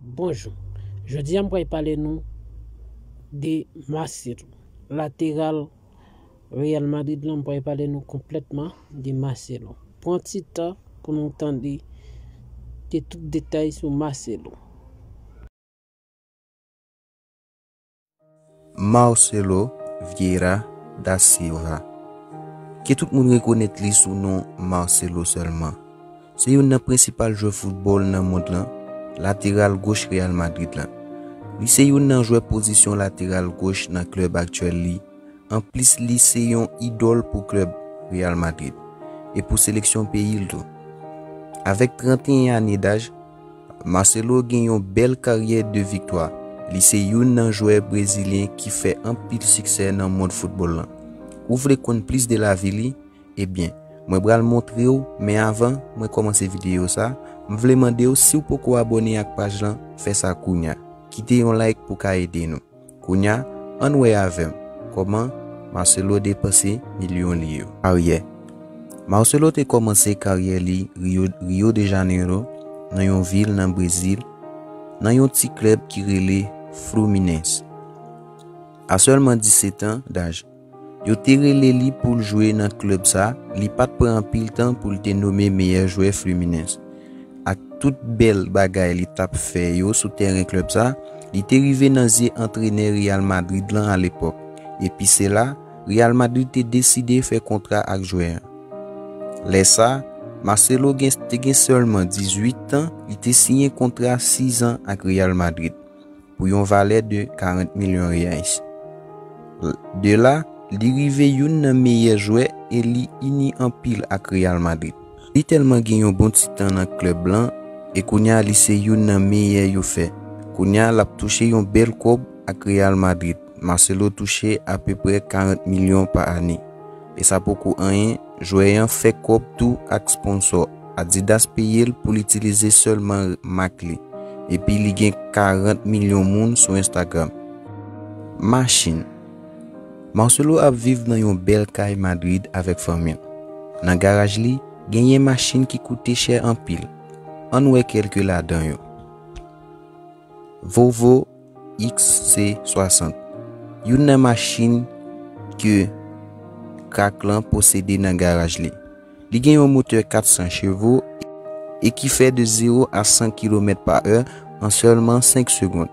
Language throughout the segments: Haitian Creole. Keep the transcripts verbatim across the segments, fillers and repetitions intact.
Bonjou. Jodi a m pral pale nou de Marcelo. Lateral Real Madrid lan, m pral pale nou konplètman de Marcelo. Pran ti tan pou nou tande de tout detay sou Marcelo. Marcelo Vieira da Silva. Ke tout moun rekonèt li sou non Marcelo sèlman. Se youn nan prensipal jwè foutbòl nan mond lan, lateral goch Real Madrid lan. Li se youn nan jwè pozisyon lateral goch nan klèb aktyèl li. Anplis, li se yon idòl pou klèb Real Madrid e pou seleksyon peyi l tou. Avèk trannteyen ane daj, Marcelo gen yon bèl karyè de viktwa. Li se youn nan jwè brezilyen ki fè anpil siksè nan mond foutbòl lan. Ou vle konn plis de lavi li? Ebyen, mwen pral montre w, men avan mwen kòmanse videyo sa, m vle mande w, si w poko abòne ak paj lan, fè sa kounya. Kite yon like pou ka ede nou. Kounya, ann wè avè m kòman Marcelo depanse milyon li yo. Karyè. Marcelo te kòmanse karyè li Rio, Rio de Janeiro, nan yon vil nan Brezil, nan yon ti klèb ki rele Fluminense. A sèlman disèt an daj, yo te rele li pou l jwe nan klèb sa, li pa t pran anpil tan pou l te nome meyè jwè Fluminense. Ak tout bèl bagay li t ap fè yo sou tèren klèb sa, li te rive nan zye antrenè Real Madrid lan alepòk. Epi se la, Real Madrid te deside fè kontra ak jwè an. Lè sa, Marcelo gen, te gen sèlman dizuit tan, li te siyen kontra sis an ak Real Madrid pou yon valè de karant milyon reais. De la, li rive youn nan meyè jwè e li ini anpil ak Real Madrid. Li tèlman gen yon bon ti tan nan klèb lan e kounya li se youn nan meyè yo fè. Kounya l ap touche yon bèl kòb ak Real Madrid. Marcelo touche apeprè karant milyon pa ane. E sa poko anyen, jwè an fè kòb tou ak sponsò. Adidas peye l pou l itilize sèlman mak li. Epi li gen karant milyon moun sou Instagram. Machin. Marcelo ap viv nan yon bèl kay Madrid avèk fanmi l. Nan garaj li, genyen machin ki koute chè anpil. Ann wè kèlke ladan yo. Volvo X C swasant, youn nan machin ke krak lan posede nan garaj li. Li gen yon motè kat san chevo e ki fè de zewo a san kilomèt pa è an sèlman senk segonn.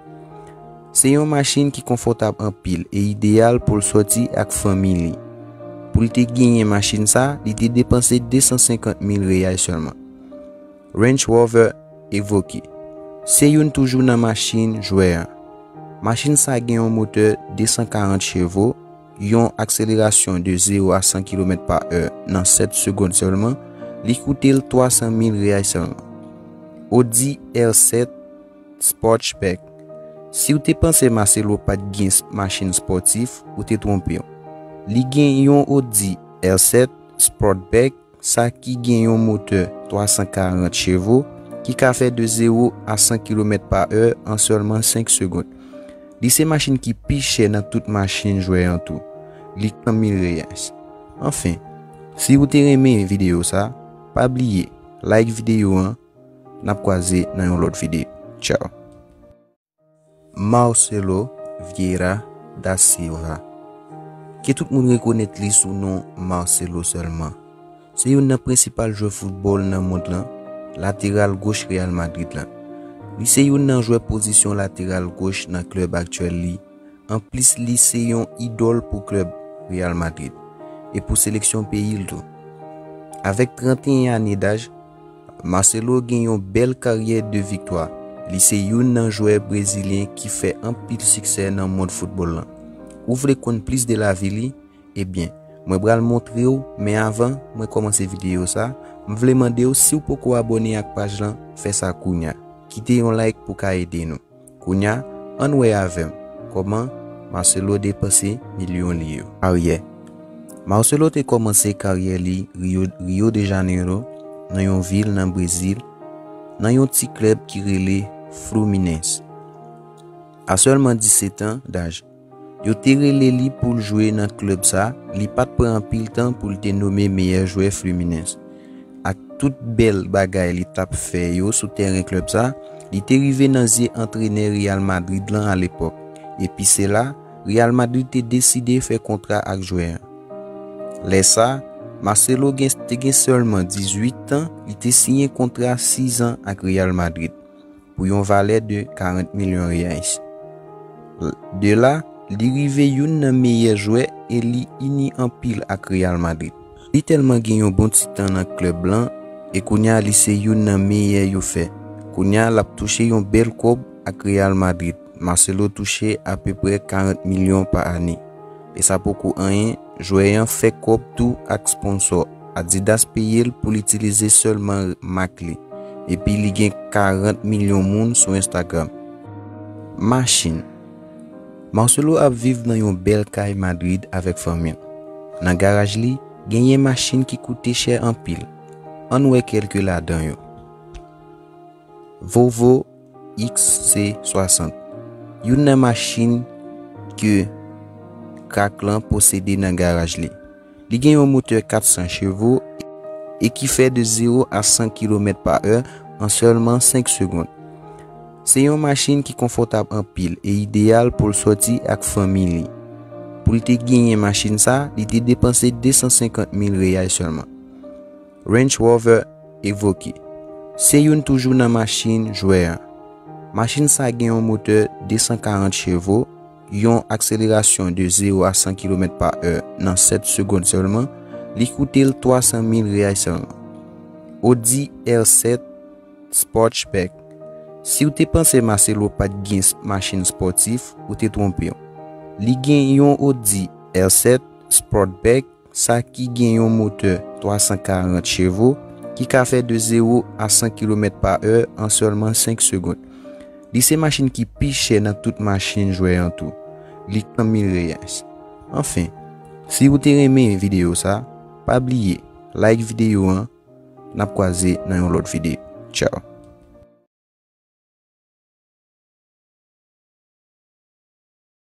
Se yon machin ki konfòtab anpil e ideyal pou l sòti ak fanmi li. Pou l te genyen machin sa, li te depanse de san senkant mil reyal sèlman. Range Rover Evoque. Se youn toujou nan machin jwè an. Machin sa gen yon motè de san karant chevo, yon akselerasyon de zewo a san kilomèt pa è nan sèt segonn sèlman, li koute l twa san mil reyal sèlman. Audi R sèt Sportback. Si w te panse Marcelo pa t gen s-, machin spòtif, ou te twonpe w. Li gen yon Audi R sèt Sportback, sa ki gen yon motè twa san karant chevo, ki ka fè de zewo a san kilomèt pa è an sèlman senk segonn. Li se machin ki pi chè nan tout machin jwè an tou. Li san mil reyal. Anfen, si w te renmen videyo sa, pa bliye like videyo an, n ap kwaze nan yon lòt videyo. Tchaw. Marcelo Vieira da Silva. Ke tout moun rekonèt li sou non Marcelo sèlman. Se youn nan prensipal jwè foutbòl nan mond lan, lateral goch Real Madrid lan. Li se youn nan jwè pozisyon lateral goch nan klèb aktyèl li. Anplis, li se yon idòl pou klèb Real Madrid e pou seleksyon peyi l tou. Avèk trannteyen ane daj, Marcelo gen yon bèl karyè de viktwa. Li se youn nan jwè brezilyen ki fè anpil siksè nan mond foutbòl lan. Ou vle konn plis de lavi li? Ebyen, mwen pral montre w, men avan mwen kòmanse videyo sa, m vle mande w, si w poko abòne ak paj lan, fè sa kounya. Kite yon like pou ka ede nou. Kounya, ann wè avè m kòman Marcelo depanse milyon li yo. Karyè. Marcelo te kòmanse karyè li Rio, Rio de Janeiro, nan yon vil nan Brezil, nan yon ti klèb ki rele Fluminense. A sèlman disèt an daj, yo te rele li pou l jwe nan klèb sa, li pa t pran anpil tan pou l te nome meyè jwè Fluminense. Ak tout bèl bagay li t ap fè yo sou tèren klèb sa, Li te rive nan zye antrenè Real Madrid lan alepòk, epi se la, Real Madrid te deside fè kontra ak jwè an. Lè sa, Marcelo gen, te gen sèlman dizuit tan, li te siyen kontra sis an ak Real Madrid pou yon valè de karant milyon reais. De la, li rive youn nan meyè jwè e li ini anpil ak Real Madrid. Li tèlman gen yon bon ti tan nan klèb lan e kounye a li se youn nan meyè yo fè. Kounye a l ap touche yon bèl kòb ak Real Madrid. Marcelo touche apeprè karant milyon pa ane. E sa poko anyen, jwè an fè kòb tou ak sponsò. Adidas peye l pou l itilize sèlman mak li. Epi li gen karant milyon moun sou Instagram. Machin. Marcelo ap viv nan yon bèl kay Madrid avèk fanmi l. Nan garaj li, genyen machin ki koute chè anpil. Ann wè kèlke ladan yo. Volvo X C swasant. Youn nan machin ke krak lan posede nan garaj li. Li gen yon motè kat san chevo e ki fè de zewo a san kilomèt pa è an sèlman senk segonn. Se yon machin ki konfòtab anpil e ideyal pou l sòti ak fanmi li. Pou l te genyen machin sa, li te depanse de san senkant mil reyal sèlman. Range Rover Evoque. Se youn toujou nan machin jwè an. Machin sa gen yon motè de san karant chevo, yon akselerasyon de zewo a san kilomèt pa è nan sèt segonn sèlman, li koute l twa san mil reyal sèlman. Audi R sèt Sportback. Si w te panse Marcelo pa t gen s-, machin spòtif, ou te twonpe w. Li gen yon Audi R sèt Sportback, sa ki gen yon motè twa san karant chevo, ki ka fè de zewo a san kilomèt pa è an sèlman senk segonn. Li se machin ki pi chè nan tout machin jwè an tou. Li san mil reyal. Anfen, si w te renmen videyo sa, pa bliye like videyo an, n ap kwaze nan yon lòt videyo. Tchao.